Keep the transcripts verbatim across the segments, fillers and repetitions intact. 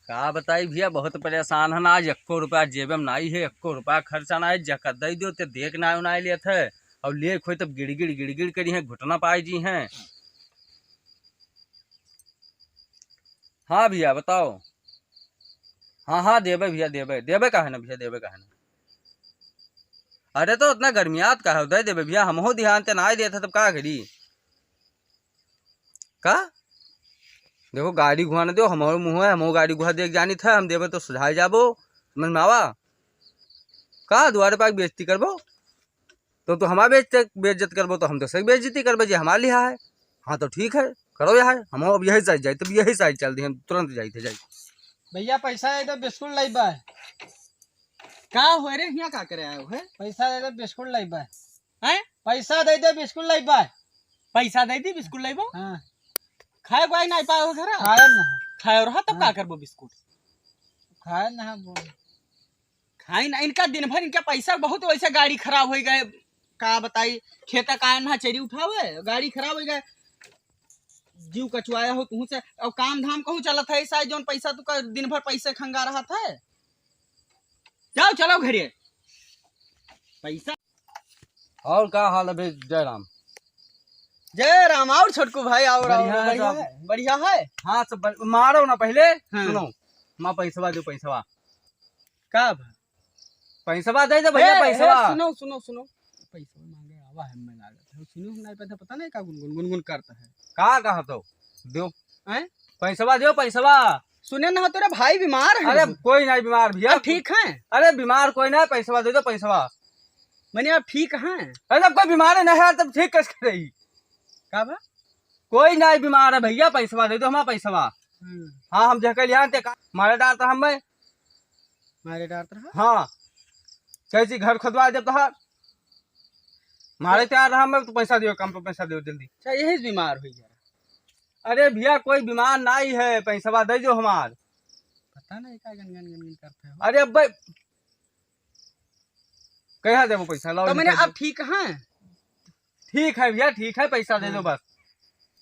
का बताई भैया, बहुत परेशान है ना, आज एक्को रुपया जेबे में नाई है, एक्को रुपया खर्चा नाई, जका दे दो ते देख ना उनाई लेत है, और ले खोई तब गिड़गिड़ गिड़गिड़ करी है, घुटना पाई जी हैं। हाँ भैया बताओ। हाँ हाँ देबे भैया, देबे देबे काहे ना भैया, देबे काहे ना। अरे तो उतना गर्मियात का है, दे देबे भैया, हमहू ध्यान ते नाई देत है तब का करी? का? देखो गाड़ी घुआ न दो, हमरो मुँह है, हमहू गाड़ी घुआ देख जानी था, हम देबे तो सुधार जाबो, समझ में आवा? का दुआरे पाक बेइज्जती करबो? तो तू हमार बेइज्जत, बेइज्जत करबो तो हम दूसरे की बेइज्जती करबे जे हमार लिहा है। हाँ तो ठीक है, करो यहाँ, हम अब यही साइड जाई, तब यही साइड चल दी, हम तुरंत जाई थे जाई। भैया पैसा है तो बिस्कुट लाई बा। का हो रे, हियाँ का करे आयो है? पैसा दे दे, बिस्कुट लइबा। हैं? पैसा दे दे, बिस्कुट लइबा। पैसा दे दी, बिस्कुट लइबो? हाँ। खाए को आई नहीं पाओ घर? खाए ना। खाए रहा तब हाँ। का करबो बिस्कुट? खाए ना वो। खाई ना, इनका दिन भर इनका पैसा बहुत, वैसे गाड़ी खराब हो गए, का बताई, खेत का ना चरी उठावे, गाड़ी खराब हो गए, जीव कचुआया हो तुहू से। और काम धाम कहूँ चलत है, ऐसा जौन पैसा तू का दिन भर पैसे खंगा रहा था। जाओ, चलो घरे। पैसा। और का हाल है बे जयराम? जय राम, और छोटकू भाई, और, और बढ़िया है बढ़िया सब। है, बढ़िया है। हाँ, सब बढ़-, मारो ना पहले, हाँ। सुनो, माँ पैसवा दो, पैसवा। का भा? पैसवा दे दे भैया, ए, ए, पैसवा। सुनो, सुनो, सुनो। पैसवा मांगे आवा है, मैं लागत है। सुनो, हम नहीं पता, पता नहीं का गुनगुन, गुनगुन करता है। का कहत हो? दो। हैं? पैसवा दो, पैसवा। सुने ना, तेरा भाई बीमार है अरे, बहुत। कोई नहीं बीमार भैया। अब ठीक है? अरे, बीमार कोई नहीं, पैसवा दे दो, पैसवा। मैंने अब ठीक है? अरे, जब कोई बीमार नहीं है, तब ठीक कैसे रही? का बा? कोई नहीं बीमार है भैया, पैसवा दे दो, हमारा पैसवा। हम्म। हाँ, हम जहके लिहा ते का, मारे डालत रहा हमें। मारे डालत रहा? हाँ। कैसी घर खुदवा दे तोहार? मारे तैयार रहा मैं, तो पैसा दियो, काम पे पैसा दियो जल्दी। अच्छा, यही से बीमार हो गया। अरे भैया, कोई बीमार नहीं है, पैसवा दे दो हमार। पता नहीं का गन गन गन गन करते हो। अरे अब भाई, कहा देबो पैसा, लाओ तो मैंने इनका अब दे। ठीक है? ठीक है भैया, ठीक है, पैसा दे दो हाँ। बस।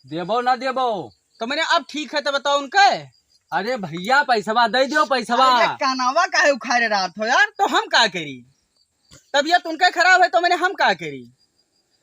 देबो ना देबो? तो मैंने अब ठीक है तो बताओ उनके। अरे भैया, पैसवा दे दो, पैसवा। अरे, कानावा काहे उखाड़े रहत हो यार? तो हम का करी? तबीयत उनके खराब है तो मैंने हम का करी?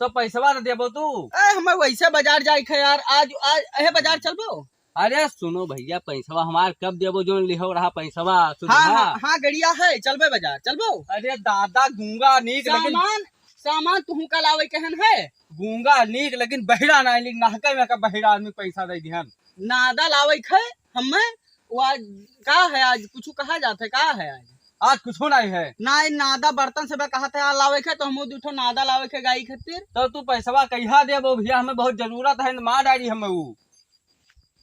तो पैसवा ना देबो तू? ए, हमें वैसे बाजार जाए के यार, आज, आज, अहे बाजार चलबो? अरे सुनो भैया, पैसवा हमार कब देबो, जोन लिहो रहा पैसवा, सुधा। हाँ, हाँ, हाँ, गड़िया है, चलबे बाजार, चलबो? अरे दादा, गूंगा नीक, लेकिन सामान, सामान तुहू का लावे कहन है? गूंगा नीक, लेकिन बहिरा ना नीक, नहके में का बहिरा आदमी पैसा दे दिहन। नादा लावे है हमें, वो आज का है, आज कुछ कहा जात है, का है आज? आज कुछ नहीं है। ना, ई नादा बर्तन से बा कहा था, लावे है तो हमहू दू ठो नादा लावे है गाई खातिर। तो तू पैसवा कहिया देबो भैया, हमें बहुत जरूरत है, मार डारी हमें वो।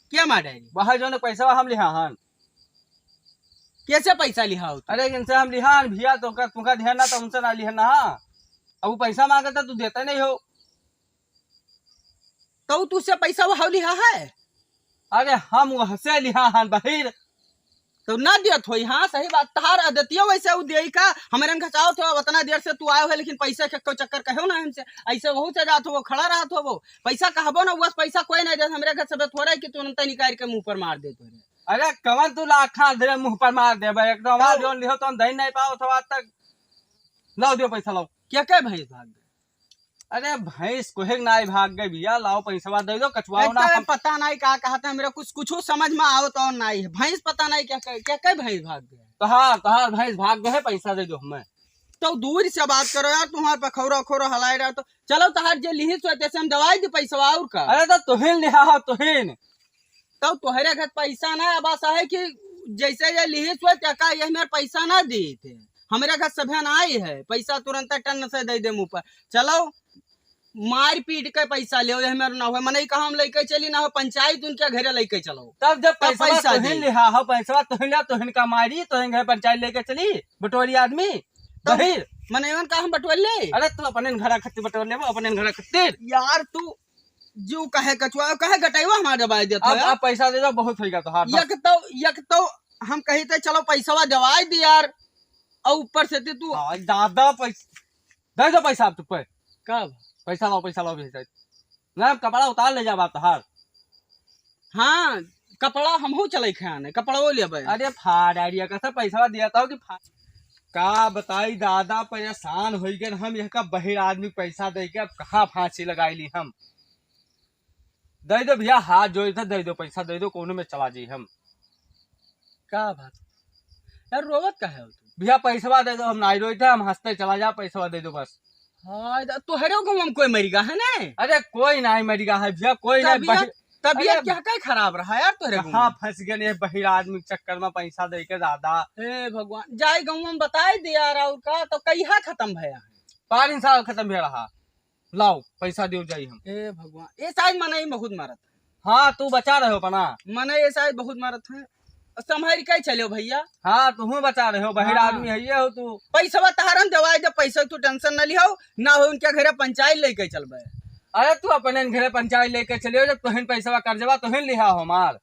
क्या मार डारी? वह जो ने पैसवा हम लिहा हन। कैसे पैसा लिहा हो तू? अरे इनसे हम लिहा हन भैया, तो का, तुमका ध्यान ना, तो उनसे ना लिहा ना, हाँ। अब वो पैसा मांगता, तू देते नहीं हो। तो तुझसे पैसा वो लिहा है? अरे हम वहसे लिहा हन बहिर। तो ना दियत होई, हाँ, सही बात। तहार आदतिया वैसे उ देई का, हमरे घचावत हो, उतना देर से तू आयो है, लेकिन पैसा के कोई चक्कर कहो ना हमसे। ऐसे वहू से जात हो, खड़ा रहत हो, पैसा कहबो ना, बस पैसा कोई नहीं देत, हमरे घर से थोड़ा है कि तुरंत निकाल के मुंह पर मार देत हो रे। अरे कवन तू लाखा दे मुंह पर मार देबे, एकदम आवाज तब जोन लिहो तो हम दही नहीं पाओ तो आज तक। लाओ दियो पैसा लाओ। क्या क्या भैंस भाग गए? अरे भैंस कोहे के नाई भाग गए भैया, लाओ पैसवा दे दो, कचवाओ ना इतना हम। पता नहीं का कहते हैं, मेरा कुछ, कुछ समझ में आओ तो नहीं है। भैंस पता नहीं क्या, क्या, क्या, क्या भैंस भाग गए? तोहार, तोहार भैंस भाग गए, पैसा दे दो हमें। तो दूर से बात करो यार, तुम्हारे पखौरा खोरा हलाए रहा तो चलो, तोहार जे लिहिस होए, तैसे हम दवाई दे पैसवा, और का? अरे तो तुहिन लिहा हो, तुहिन। तब तोहरे घर पैसा ना, अब ऐसा है कि जैसे ये लिहिस होए, त्या का ये मेरे पैसा ना दी थे। हमरे घर सभे ना आई है, पैसा तुरंत टन से दे दे मुंह पर। चलो, मार पीट के पैसा ले, ये मेरे ना हो, मनई कहा हम लेके चली ना हो, पंचायत उनके घरे लेके चलो। तब जब तब पैसवा पैसा तुहिन दे। लिहा हो, पैसवा तुहिन लिहा, तुहिन का मारी, तुहिन घर पंचायत लेके चली, बटोरी आदमी, तब बहिर। मनईवन का हम बटोर ले? अरे तू अपने घरा खत्ती बटोर ले, अपने घरा खत्ती। यार तू जो कहे कचुआ, कहे गटैवा हमार दबाई देत अब, हो यार। अब पैसा दे दो, बहुत होइगा तोहार, बस। यक तो, यक तो हम कही थे, "चलो पैसवा दवाई दे यार," और ऊपर से ते तू हाँ, दादा पैसा, दे दो पैसा अब चुप है। कब? पैसा लाओ, पैसा लाओ, पैसा। ना, कपड़ा उतार ले जा बात तोहार। हाँ, कपड़ा हमहू चलै खे आने, कपड़वो लेबै। अरे फाड़ आइडिया, कैसे पैसा दिया था कि फा-, का बताई दादा, परेशान होइ गए हम, यह का बहिर आदमी पैसा दे के अब कहाँ फांसी लगाई ली हम। दे दो भैया, हाथ जोड़ के दे दो, पैसा दे दो, कोनो में चला जी हम। का बात यार, रोवत का है तू? भैया पैसवा दे दो, हम नाई रोई थे, हम हंसते चला जा, पैसवा दे दो बस। हाँ, तो तोहरे गाँव में कोई मरिगा है ना? अरे कोई नाई मरिगा है भैया, कोई नाई तबियत, बहि-, तबियत अरे क्या, क्या खराब रहा यार तोहरे गाँव कहाँ में? फंस गए ये बहिर आदमी के चक्कर में पैसा दे के दादा। हे भगवान, जाए गाँव में बताए दे यार, और का तो कहिया खत्म भया है? पाँच दिन साल खत्म भया रहा। लाओ, पैसा दियो जाई हम। ए भगवान, ये साइज मनई बहुत मारत है। हाँ, तू बचा रहे हो अपना। मनई ये साइज बहुत मारत है। संभाल के चलियो भैया। हाँ, तू बचा रहे हो, बहिर हाँ। आदमी है ये हो तू। पैसवा तहारन देवाई दे, पैसा तू टेंशन न लिहो, ना हो उनके घरे पंचायत लेके चलबे। अरे तू अपने घरे पंचायत लेके चलियो, जब तोहिन पैसवा कर्जवा तोहिन लिहा हो हमार।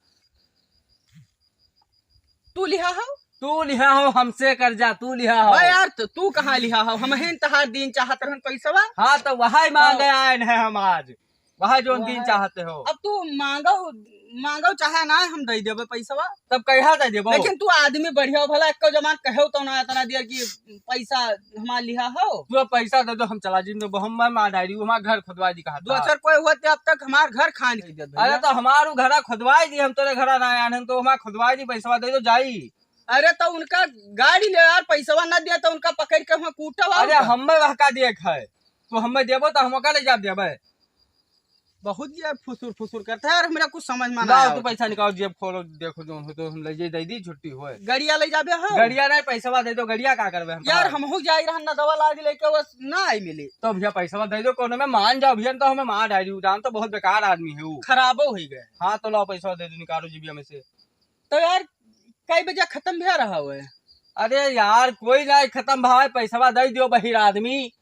तू लिहा हो? तू लिहा हो हमसे कर्जा, तू लिहा हो। बे यार, त-, तू कहाँ लिहा हो? हमहिन तहार दिन चाहत रहन पैसवा। हाँ, तो वही मांगे तो आए हैं हम आज, वही जोन दिन वही। चाहते हो। अब तू मांगो, मांगो चाहे ना, हम दे देबे पैसवा। तब कहिया दे देबो? लेकिन तू आदमी बढ़िया हो, भला एको जमान कहो तो ना इतना दिया कि पैसा हमार लिहा हो। तू अब पैसा दे दो, हम चला जी, हम मार डायरी, हमार घर खुदवा दी कहा था। दूसर कोई हुआ ते अब तक हमार घर खान के देत भैया। अरे तो हमारू घरा खुदवाई दी, हम तोरे घरा ना आए हन, तो हमार खुदवाई दी, पैसवा दे दो जाई। अरे तो उनका गाड़ी ले यार, पैसवा ना दिया तो उनका पकड़ के वहाँ कूटब और अरे का? हमें वहका दिए खाए, तो हमें देबो तो हम ओका ले जाब देबे। बहुत ये फुसुर फुसुर करता है यार, हमरा कुछ समझ में ना लाओ, आवे। तू पैसा निकाल, जेब खोलो, देखो जोन हो तो हम ले जे दे दी, छुट्टी होए। गड़िया ले जाबे हो? गड़िया नहीं, पैसवा दे दो, गड़िया का करबे हम यार, तोहार? हमहू जाई रहन ना दवा लाग लेके, बस ना आई मिली। तो भैया पैसवा दे दो, कोनो में मान जाओ भैया, तो हमें मार डाली, जान तो बहुत बेकार आदमी है वो। खराबो हो गए। हाँ, तो लाओ पैसवा दे दो, निकालो जेबिया में से। तो यार, कई बजे खत्म भे रहा हुआ है? अरे यार, कोई ना खत्म भाई, पैसवा दे दियो बहिर आदमी।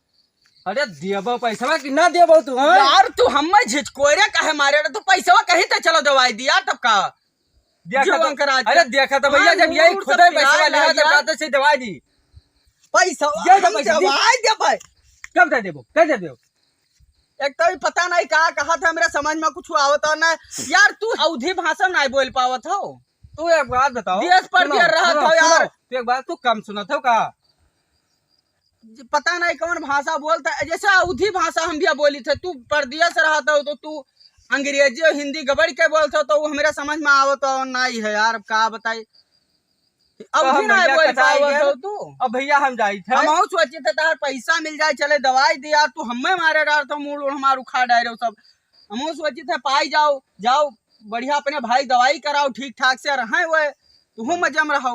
अरे देबो पैसवा कि ना देबो तू, हाँ? यार, तू हमें झिझकोरे काहे मारे रे? तू पैसवा कहीं तो चलो दवाई दिया, तब का? देखा जो तो, अंकराज अरे का। देखा तो भैया, हाँ, जब यही नूर खुदे सब पैसवा पिराए लिया, लाग तब गया। कहते से दवाई दी। पैसवा ये तो हम पैसा दी। दवाई दे भाई। कब दे देबो? कब दे देबो? एक तो भी पता नहीं का कहा था, मेरा समझ में कुछ आवत और ना। यार, तू अवधी भाषा नहीं बोल पावत हो। तू एक बात बताओ, देश पर सुनो, दिया रहत सुनो, हो यार। सुनो, तू एक बात, तू कम सुनत हो का? ज-, पता नहीं कौन भाषा बोलता है, जैसे अवधी भाषा हम भी बोली थे, तू परदेश रहत हो तो तू अंग्रेजी और हिंदी गबड़ के बोलत हो, तो वो हमरा समझ में आवत और नहीं है यार, अब का बताई। अब तो भी हम ना भैया बोल कटाई पावत गए। हो तू। अब भैया हम जाई थे। हमहू सोचित है तार पैसा मिल जाए, चले दवाई दे यार, तू हमें मारे डार तो मूड़ उड़ हमार उखाड़ डारे हो सब। हमहू सोचित है पाई जाओ, जाओ बढ़िया अपने भाई दवाई कराओ ठीक ठाक से रहे हुए, तू मजा में रहो।